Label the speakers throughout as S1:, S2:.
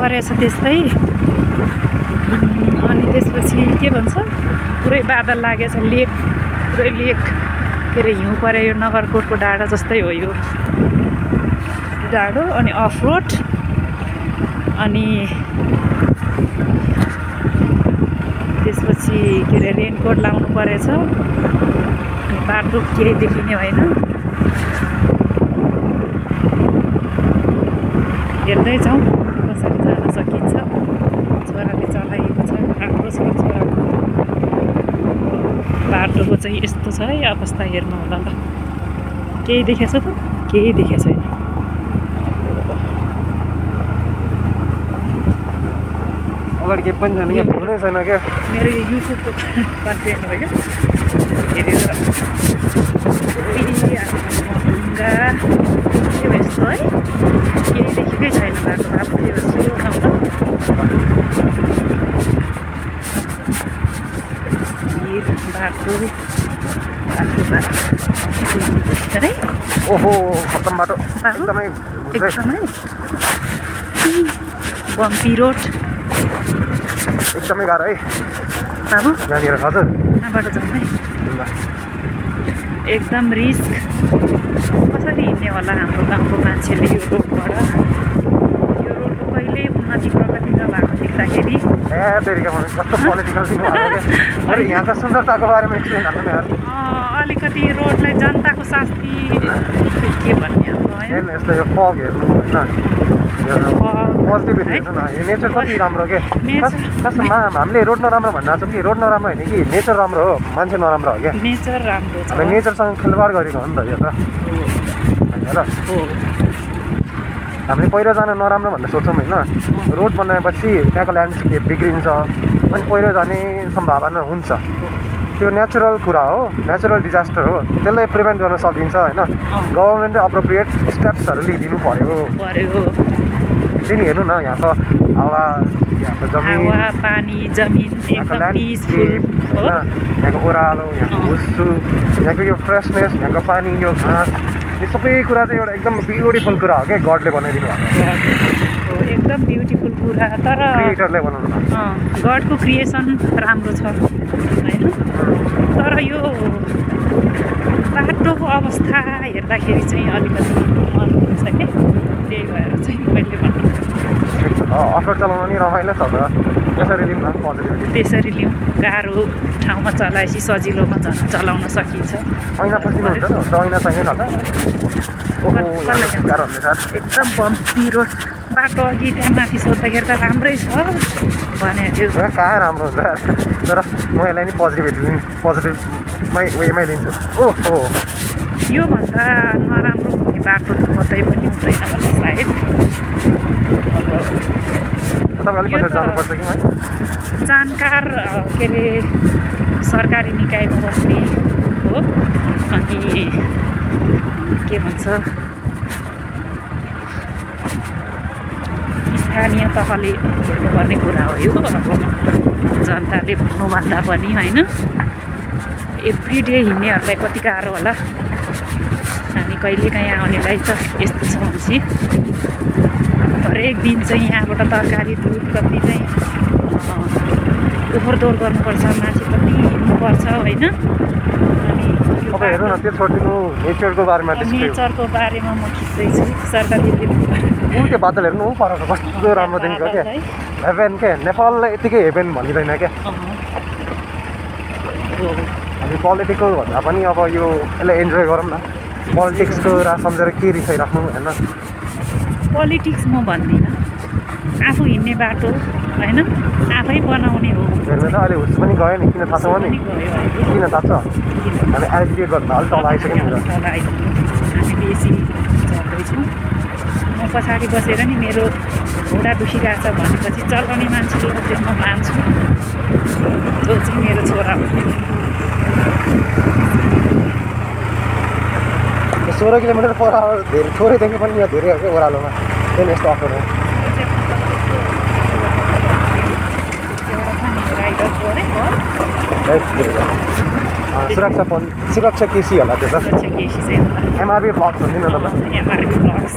S1: परेछ त्यस्तै। अनि त्यसपछि के भन्छ पुरै बादल लागेछ, लेक पुरै लेक के अरे हिउँ परे यो नगरकोटको डाँडा जस्तै हो यो डाँडो। अनि अफ रोड अनि त्यसपछि के अरे रेनकोट लाउनु परेछ। बाटो केही देखिने होइन, हेर्दै जाउँ कसरी जान सकिन्छ। छोराले चलाएको छ, राम्रो छ छोराको। बाटोको चाहिँ यस्तो छ है अवस्था, हेर्नु होला ल। केही देखेछ त? केही देखेको छैन।
S2: अगाडि केही पनि छैन, यहाँ भिड्नै छैन क्या।
S1: मेरो यो युट्युबको कन्टेन्ट हो क्या, हेरेर ढुङ्गा के हो यस्तो है, केही देखेकै छैन बाटो। आफूले स्लो ठाउँ त बाटो है।
S2: ओहो खत्तम बाटो, एकदमै
S1: बम्पी रोड,
S2: एकदमै गाह्रो है
S1: बाबु
S2: यहाँनिर। हजुर
S1: कहाँबाट जाउँ है, एकदम रिस्क। कसरी हिँड्ने होला हाम्रो गाउँको मान्छेले यो रोडबाट? यो रोडको कहिल्यै उन्नति प्रगति नभएको देख्दाखेरि
S2: कस्तो पोलिटिकल दिनु अरे यहाँको सुन्दरताको बारेमा एक्सप्लेन हाल्नु यार।
S1: अलिकति रोडलाई जनताको शास्ति के भन्ने अब
S2: यस्तो यो फग हेर्नु होइन, पोजिटिभिटी हेर्नु न। यो नेचर कति राम्रो के। खासमा हामीले रोड नराम्रो भन्न छौँ कि रोड नराम्रो होइन कि नेचर राम्रो हो, मान्छे नराम्रो हो क्या।
S1: नेचर राम्रो छ,
S2: हामीले नेचरसँग खेलवाड गरेको हो नि त यो त होइन र। हामीले पहिरो जान नराम्रो भनेर सोच्छौँ होइन, रोड बनाएपछि त्यहाँको ल्यान्डस्केप बिग्रिन्छ अनि पहिरो जाने सम्भावना हुन्छ। त्यो नेचुरल कुरा हो, नेचुरल डिजास्टर हो, त्यसलाई प्रिभेन्ट गर्न सकिन्छ होइन। गभर्मेन्टले अप्रोप्रिएट स्टेप्सहरू लिइदिनु पऱ्यो। फेरि हेर्नु न यहाँको हावा, यहाँको जमिन,
S1: पानी, जमिन,
S2: यहाँको ल्यान्डस्केप होइन, यहाँको ओह्रालो, यहाँको भुस्सु, यहाँको यो फ्रेसनेस, यहाँको पानी, यो घाँस, यो सबै कुरा चाहिँ एउटा एकदम ब्युटिफुल कुरा हो क्या। गडले बनाइदिनु भएको
S1: एकदम ब्युटिफुल कुरा। तर
S2: क्रिएटरले बनाउनु
S1: गडको क्रिएसन राम्रो छ होइन, तर यो बाटोको अवस्था हेर्दाखेरि चाहिँ अलिकति मन हुन्छ क्या। त्यही भएर चाहिँ मैले भन्नु
S2: अफरोड चलाउनु नि रमाइलो छ त। त्यसरी लिउँ न पोजिटिभिटी,
S1: त्यसरी लिउँ। गाह्रो ठाउँमा चलाएपछि सजिलोमा चलाउन सकिन्छ।
S2: ऐना पसिनुहुन्छ त? ऐना चाहिएन त? गाह्रो हुन्छ सर।
S1: एकदम बम्पी रोड बाटो। अघि त्यहाँ माथि सोद्धाखेरि त राम्रै छ भने त्यो
S2: कहाँ राम्रो हुन्छ तर म यसलाई नि पोजिटिभमै वेमै लिन्छु। ओहो
S1: योभन्दा नराम्रो हुने बाटो त कतै पनि हुँदैन होला सायद।
S2: तपाईँ अलिक पछि जानुपर्छ कि है।
S1: जानकार के अरे सरकारी निकायमा बस्ने हो अनि के भन्छ स्थानीय तहले हेर्नुपर्ने कुरा हो यो। अब जनताले भन्नुभन्दा पनि होइन, एभ्रिडे हिँड्नेहरूलाई कति गाह्रो होला। हामी कहिलेकाहीँ आउनेलाई त यस्तो छ भनेपछि हरेक दिन चाहिँ यहाँबाट तरकारी दुध कति चाहिँ ओहोरदोहोर गर्नुपर्छ, मान्छे पनि हिँड्नुपर्छ होइन। अनि
S2: अब हेर्नु न, त्यो छोडिदिनु नेचरको बारेमा।
S1: नेचरको बारेमा म खिच्दैछु सरकारले।
S2: त्यो बादल हेर्नु पर कस्तो राम्रो देखिन्छ क्या। हेभेन के, नेपाललाई यतिकै हेभेन भनिँदैन क्या। हामी पोलिटिकल भन्दा पनि अब यो यसलाई इन्जोय गरौँ न। पोलिटिक्सको कुरा सम्झेर के रिसाइराख्नु होइन।
S1: पोलिटिक्स म भन्दिनँ, आफू हिँड्ने बाटो होइन, आफै बनाउने हो।
S2: हेर्नु त अहिले हुस पनि गयो नि, किन थाहा छ भने किन थाहा छ? हामी एल्टिट्युड गर्दा अलिक तल आइसक्यो नि।
S1: हामी बेसी चढ्दैछौँ। म पछाडि बसेर नि मेरो घोडा दुखिरहेछ भनेपछि चलाउने मान्छेले चाहिँ म मान्छु, जो चाहिँ मेरो छोरा हो।
S2: 16 किलोमिटर पर आवर धेरै थोरै देख्यो पनि यहाँ धेरै हो क्या ओह्रालोमा। त्यही यस्तो अफर हो। सुरक्षा केसी होला त्यो त। एमआरबी ब्लग्स भनिदिनु न त।
S1: एमआरबी ब्लग्स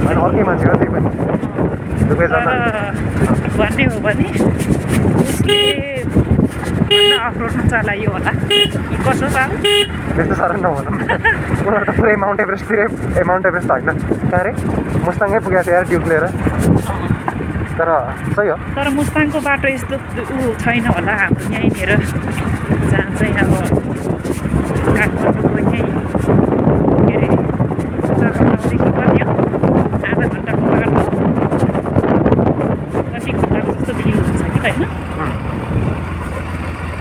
S2: होइन अर्कै मान्छे हो त्यही पनि दुवैजना
S1: भन्ने हो भने उसले अफरोडमा चलाइयो होला कसो छ
S2: त्यस्तो साह्रो नभनौँ उनीहरू त पुरै माउन्ट एभरेस्टतिरै माउन्ट एभरेस्ट होइन कहाँ अरे मुस्ताङै पुगेको थियो यार ड्युक लिएर तर सही हो
S1: तर मुस्ताङको बाटो यस्तो ऊ छैन होला हाम्रो यहीँनिर जहाँ चाहिँ अब काठमाडौँको यहीँ के अरे काठमाडौँदेखि पनि आधा घन्टाको बाटो कति घन्टाको जस्तो भ्यू हुन्छ कि होइन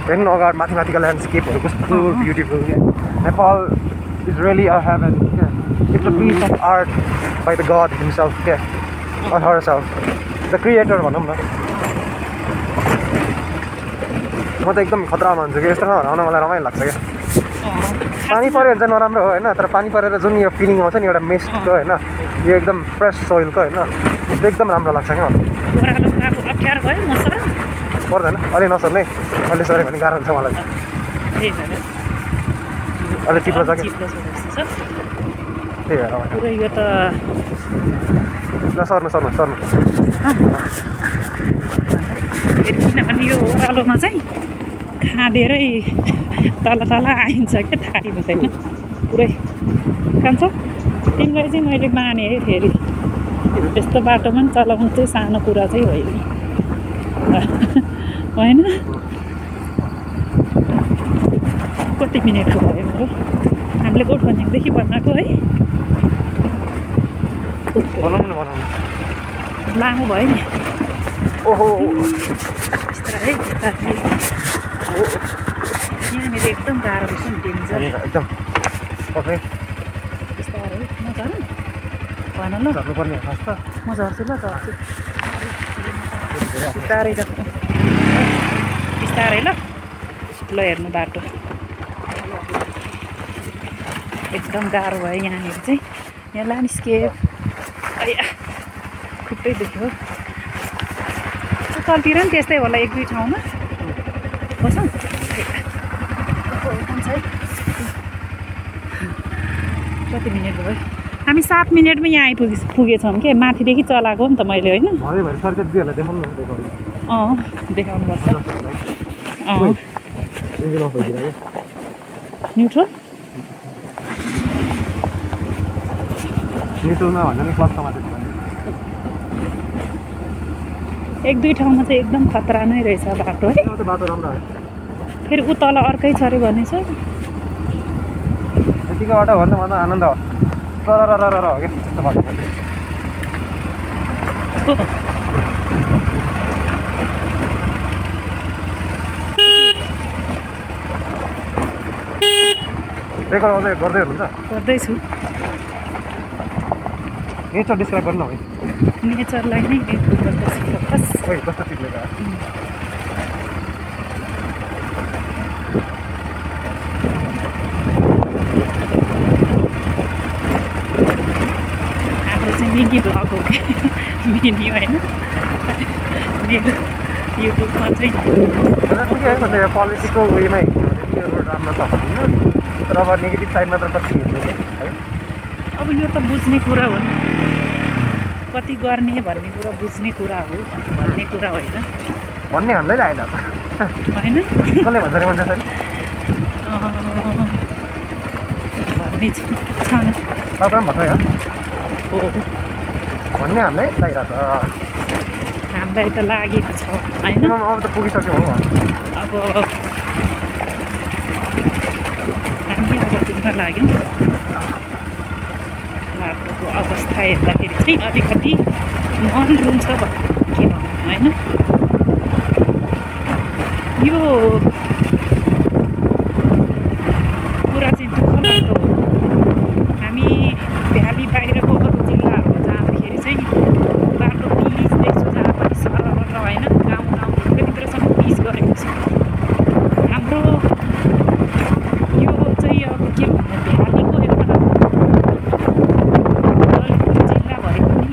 S2: हेर्नु अगाडि माथिको ल्यान्डस्केपहरू कस्तो beautiful Nepal is really a heaven it's a piece of art by the god himself क्या अर हरसेल्फ द क्रिएटर भनौँ न म त एकदम खतरा मान्छु कि यस्तो नहराउन मलाई रमाइलो लाग्छ क्या पानी पऱ्यो भने चाहिँ नराम्रो हो होइन तर पानी परेर जुन यो फिलिङ आउँछ नि एउटा मेस्टको होइन यो एकदम फ्रेस सोइलको होइन त्यो एकदम राम्रो लाग्छ क्या पर्दैन अलि नसर्ने अलि सऱ्यो भने गाह्रो हुन्छ मलाई अलि चिप्लो छ कि त्यही भएर ल सर्नु
S1: किनभने यो ओह्रालोमा चाहिँ खाँदेरै तल आइन्छ क्या थाहै हुँदैन पुरै खान्छ तिमीलाई चाहिँ मैले माने है फेरि त्यस्तो बाटोमा पनि चलाउनु चाहिँ सानो कुरा चाहिँ होइन होइन कति मिनटको भयो मेरो हामीले गोठबन्धनदेखि बनाएको है लामो भयो नि
S2: ओहो
S1: बिस्तारै यहाँनिर एकदम गाह्रो रहेछ नि डेन्जर
S2: एकदम
S1: बिस्तारै म झरौँ भन ल
S2: झर्नुपर्ने खास त
S1: म झर्छु ल झर्छु बिस्तारै बिस्तारै ल हेर्नु बाटो एकदम गाह्रो भयो यहाँनिर चाहिँ यहाँ ल्यान्डस्केप खुट्टै देख्यो तलतिर पनि त्यस्तै होला एक दुई ठाउँमा बसौँ कति मिनट भयो हामी 7 मिनटमा यहाँ पुगेछौँ के माथिदेखि चलाएको नि त मैले होइन देखाउनुपर्छ न्युट्रल एक दुई ठाउँमा चाहिँ एकदम खतरा नै रहेछ बाटो है फेरि ऊ तल अर्कै छ अरे भनेछ
S2: यतिको बाटो भन्दा आनन्द हो हो कि त्यस्तो बाटो रेकर्ड गर्दै हुनुहुन्छ
S1: गर्दैछु
S2: नेचर डिस्क्राइब गर्नु है
S1: नेचरलाई नै गर्दैछु फोकस
S2: कस्तो चिप्लेको
S1: हाम्रो चाहिँ मिनी भ्लग हो कि मिनी होइन मेरो युट्युबमा चाहिँ
S2: पोलिसीको उयोमै रोड राम्रो छ तर अब नेगेटिभ साइडमा त कति हेर्नु है
S1: अब यो त बुझ्ने कुरा हो कति गर्ने भन्ने कुरा बुझ्ने कुरा हो भन्ने कुरा होइन
S2: भन्ने हान्दै आएन
S1: होइन
S2: कसले भन्छ अरे मान्छे
S1: भन्ने छ
S2: तपाईँ पनि भन्नु
S1: हो
S2: भन्ने हान्दै लागिरहेको छ
S1: हामीलाई त लागेको छ होइन
S2: अब त पुगिसक्यो हो
S1: अब हामी अब पुग्न लाग्यौँ बाटोको अवस्था हेर्दाखेरि चाहिँ अलिकति मन रुन्छ के भन्नु होइन यो कुरा चाहिँ दुःख लाग्दो हो हामी भ्याली बाहिरको अरू जिल्लाहरू जाँदाखेरि चाहिँ बाटो पिच देख्छु जहाँ पनि सरल होइन गाउँ भित्रसम्म पिच गरेको छ हाम्रो यो चाहिँ अब के भन्नु भ्यालीको एउटा जिल्लाभरि पनि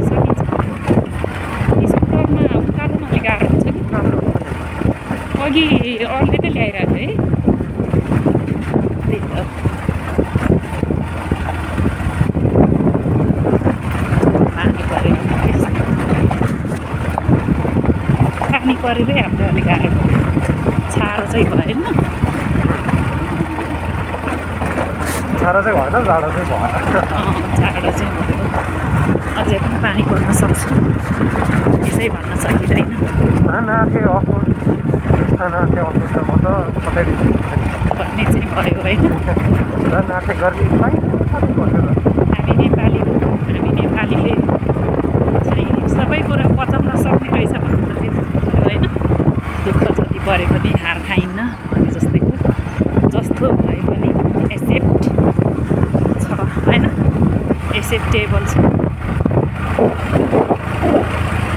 S1: सकिन्छ स्कुटरमा उकालोमा अलिक गाह्रो हुन्छ नि परेरै हामीलाई अलिक गाह्रो भयो छारो चाहिँ भएन
S2: छाडा चाहिँ भएन जाडो चाहिँ भयो
S1: जाडो चाहिँ भयो अझै पनि पानी पर्न सक्छ यसै भन्न सकिँदैन
S2: नाथे अफोर्ड नाथे अफोर्ड म त कतै
S1: भन्ने चाहिँ भयो होइन
S2: नाथे गर्मी
S1: हामी नेपालीले चाहिँ सबै कुरा पचाउन सक्ने रहेछ भन्नु त त्यो होइन दुःख जति परे पनि हार खाइन्न भने जस्तैको जस्तो भए पनि एक्सेप्ट छ होइन एक्सेप्टेबल छ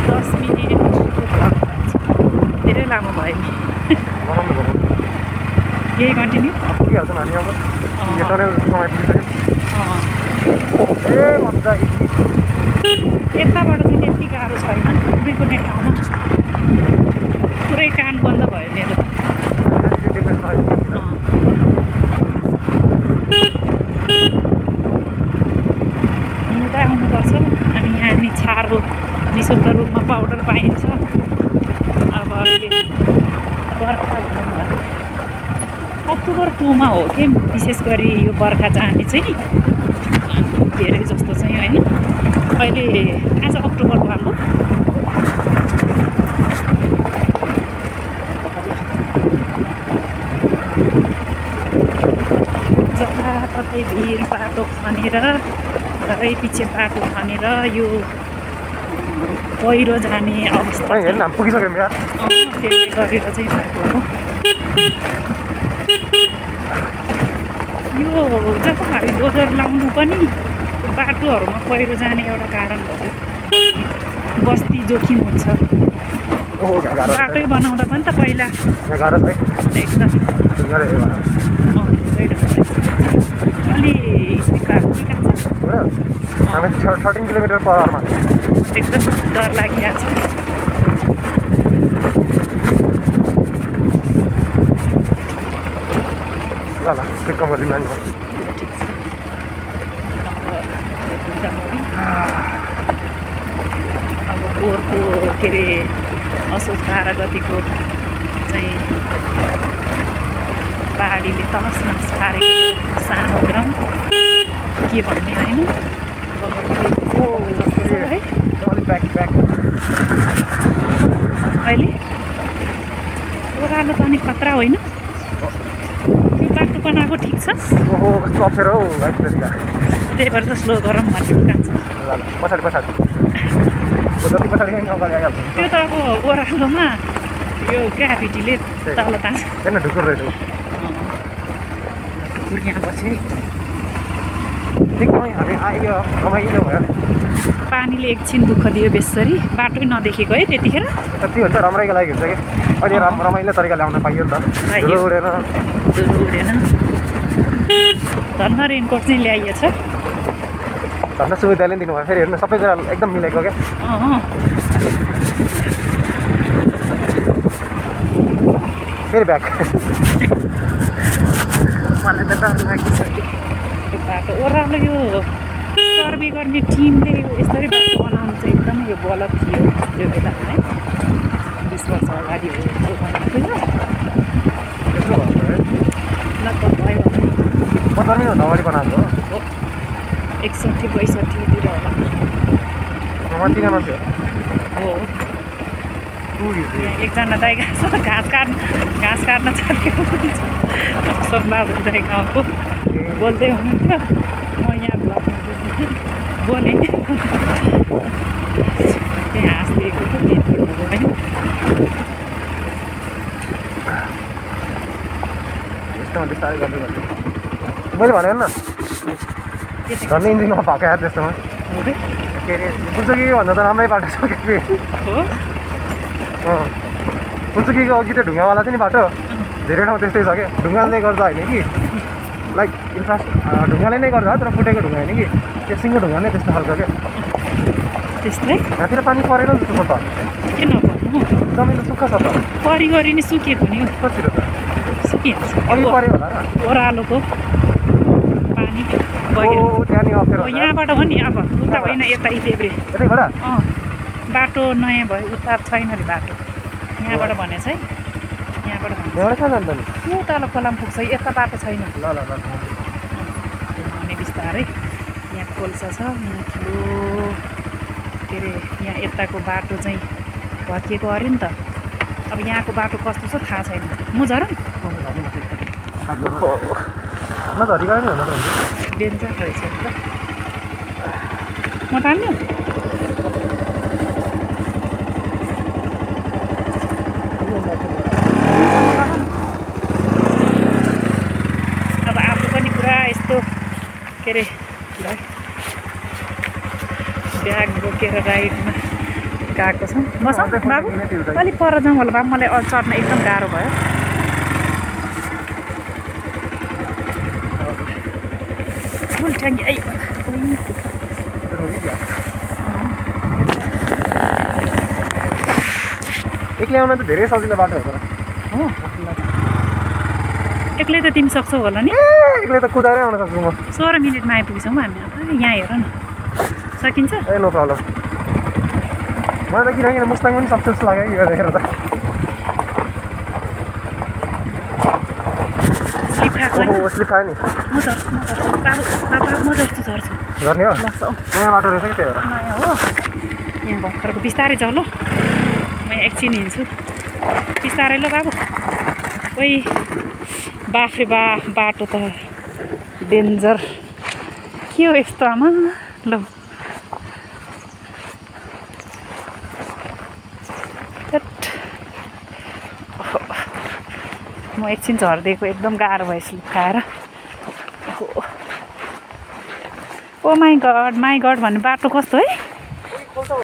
S1: 10 मिनट धेरै लामो भयो नि यही कन्टिन्यू
S2: पुगिहाल्छ नानी अब
S1: यताबाट चाहिँ त्यति गाह्रो छैन कुनै कुनै ठाउँमा पुरै कान बन्द भयो मेरो हुनु त आउनुपर्छ अनि यहाँ नि छारो निःशुल्क रूपमा पाउडर पाइन्छ अब अहिले बर्खा भनौँ न अक्टोबर 2 मा हो कि विशेष गरी यो बर्खा जाने चाहिँ धेरै जस्तो चाहिँ होइन अहिले आज अक्टोबर 1 हो जताततै भिड बाटो खनेर घरै पछि बाटो खनेर यो पहिरो जाने अवस्था
S2: हेर्न पुगिसक्यो यार
S1: त्यसले गरेर चाहिँ बाटो हो यो जब हामी डोजर लाउनु पनि बाटोहरूमा पहिरो जाने एउटा कारण भयो बस्ती जोखिम हुन्छ बाटै बनाउँदा पनि त पहिला एकदम अलि
S2: हामी 13 किलोमिटर/आवरमा
S1: एकदम डर लागिरहेको छ
S2: ल कम गरिदिनु नानी
S1: अब पोहोरको के अरे असोज 12 गतिको चाहिँ पहाडीले तलस पारेको सानो ग्राउन्ड के भन्ने होइन अहिले ओह्रालो त अनि खतरा होइन त्यो बाटो बनाएको ठिक छ त्यही भएर त स्लो गरौँ भन्ने काम छ त्यो त अब ओह्रालोमा यो ग्राभिटीले तल तान्छ
S2: ढुकुर रहेछ
S1: यहाँ बस्यो
S2: एकदमै हामी आयो रमाइलो भयो
S1: पानीले एकछिन दुःख दियो बेसरी बाटै नदेखेको है त्यतिखेर
S2: त्यति हुन्छ रमाइलोको लागि हुन्छ कि अहिले रमाइलो तरिका ल्याउन पाइयो नि त उडेन
S1: धन्न रेनकोट चाहिँ ल्याइएछ
S2: धन्न सुविधाले पनि दिनुभयो फेरि हेर्नु सबै कुरा एकदम मिलेको क्या फेरि ब्याक
S1: मलाई त डर लागिसक्यो त्यो बाटो ओह्रालो यो सर्वे गर्ने टिमले यसरी बाटो बनाउनु चाहिँ एकदमै यो गलत थियो त्यो बेला है 20 वर्ष अगाडि हो लगभग भयो
S2: 15 अगाडि बनाएको
S1: हो 61-62 तिर होला हो एकजना दाइ घाँस काट्न चलेको सम्भाव दाइ गाउँको बोल्दै हुनुहुन्थ्यो म यहाँ ब्लगमा बोलेँ त्यही हाँस दिएको थियो नेटवर्कहरू है
S2: मैले भने न झन् इन्जिनमा भएको याद त्यस्तोमा के अरे पुल्चोकीको भन्दा त राम्रै बाटो छ कि पुल्चोकीको अघि त ढुङ्गावाला चाहिँ नि बाटो धेरै ठाउँ त्यस्तै छ क्या ढुङ्गाले गर्दा होइन कि लाइक ढुङ्गाले नै गर्दा तर फुटेको ढुङ्गा होइन कि त्यो सिङ्गो ढुङ्गा नै त्यस्तो खालको क्या
S1: त्यस्तै
S2: यहाँतिर पानी परेन जस्तो छ त
S1: के नभन्नु
S2: जमिन त सुक्खा छ त
S1: परिगरी नै सुकेको नि
S2: कतिर त
S1: सुकिहाल्छ
S2: अघि पऱ्यो होला र
S1: ओह्रालोको पानी
S2: त्यहाँनिर अप्ठ्यारो
S1: यहाँबाट हो नि अब उता होइन यता देब्रे
S2: यतैबाट
S1: बाटो नयाँ भयो उता छैन अरे बाटो यहाँबाट भनेछ है यहाँबाट भनेछ
S2: यहाँबाट कहाँ जान्छ नि
S1: त्यो तल खोलामा पुग्छ यता बाटो छैन
S2: ल ल ल
S1: भने बिस्तारै यहाँ खोल्सा छ यहाँ ठुलो के अरे यहाँ यताको बाटो चाहिँ भत्किएको अरे नि त अब यहाँको बाटो कस्तो छ थाहा छैन म झरौँ
S2: न झरी गयो नि हुन त
S1: डेन्जर रहेछ नि त म तान्यो अब आफू पनि पुरा यस्तो के अरे ब्याग बोकेर राइडमा गएको छौँ बसौँ बाबु अलिक पर जाउँ होला बाबु मलाई चढ्न एकदम गाह्रो भयो फुल ट्याङ्की आई
S2: एक्लै आउन त धेरै सजिलो बाटो हो तर
S1: हो एक्लै त तिमी सक्छौ होला नि
S2: एक्लै त कुदाएरै आउन सक्छु म
S1: 16 मिनटमा आइपुग्छौँ हामी यहाँ हेर न सकिन्छ
S2: ए नो प्रब्लम मलाई त किनकि मुस्ताङ पनि सक्छ जस्तो लाग्यो यो देखेर त
S1: स्लिप खाएको
S2: ओहो स्लिप खायो नि
S1: म झर्छु बाबु बाबा म जस्तो झर्छु
S2: गर्ने हो
S1: लग्छौँ
S2: नयाँ बाटो रहेछ कि त्यही भएर
S1: नयाँ हो यहाँ भर्खरको बिस्तारै जाऊ ल म एकछिन हिँड्छु बिस्तारै ल बाबु ओइ बाफ्रे बाटो त डेन्जर के हो यस्तो आमा ल म एकछिन झरिदिएको एकदम गाह्रो भयो स्लिप खाएर ओ माई गड भन्ने बाटो कस्तो है